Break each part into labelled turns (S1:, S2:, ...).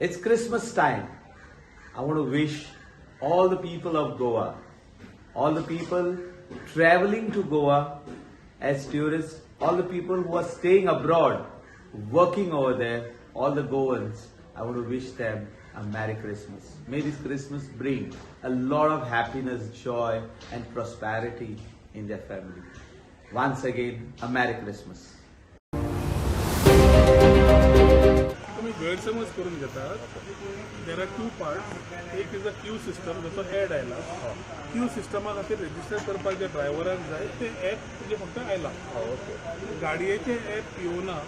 S1: It's Christmas time. I want to wish all the people of Goa, all the people traveling to Goa as tourists, all the people who are staying abroad, working over there, all the Goans, I want to wish them a Merry Christmas. May this Christmas bring a lot of happiness, joy, and prosperity in their family. Once again, a Merry Christmas.
S2: तुम्ही गैरसमज करून घेतात. There are two part. एक is a Q system, जसो Adv आयला. Q Systema खातीर register करपाक जे ड्रायव्हराक जाय ते ॲप तुजें फक्त आयला. गाडयेचें ॲप येवना.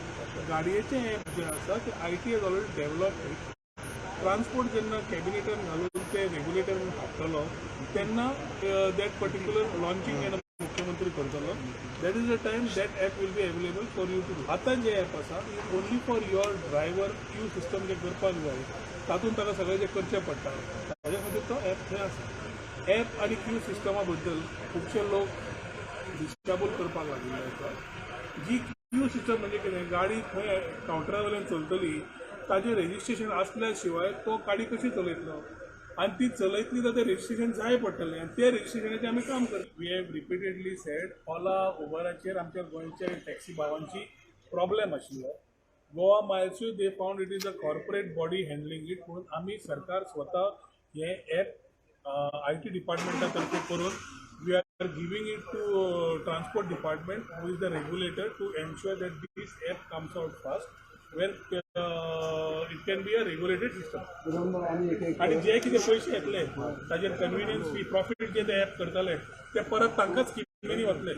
S2: गाडयेचें ॲप जें आसा तें IT has already developed. Transport जेन्ना कॅबिनेटान घालून ते रेग्युलेटर म्हणून हाडटलो तेन्ना that particular launching जेन्ना मुख्यमंत्री करतलो, that is the time that app will be available for you to. आतां जे ॲप आसा, only for your driver. Queue system जे करपाक जाय, तातूंत ताका सगळें जें करचें पडटा, ताज्या खातीर तो ॲप थंय आसा. ॲप आनी क्यू सिस्टमा बद्दल खुबशे लोक दिशाभूल करपाक लागिल्ले आसा. जी क्यू सिस्टम म्हणजे कितें, गाडी खंय कावंटरा वयल्यान चलतली, ताजें रेजिस्ट्रेशन आसल्या शिवाय तो गाडी कशी चलयतलो? आनी ती चलयतली जाल्यार तें रेजिस्ट्रेशन जाय पडटलें आनी ते रेजिस्ट्रेशनाचें आमी काम करता. We have repeatedly said, Ola उबराचेर आमच्या गोंयच्या टॅक्सी भावांची प्रॉब्लेम आशिल्लो. Goa मायल्सूय they found it is a corporate body handling it, म्हणून आमी सरकार स्वता हें ॲप IT डिपार्टमेंटा तर्फे करून we are giving it to transport department, who is the regulator, to ensure that this app comes out fast, where it can be a regulated system. आणि जे कितें पयशे येतले ताजेर, कन्विनियन्स फी, प्रॉफीट जे ते ॲप करतले, ते परत तांकांच स्किमीनी वतले.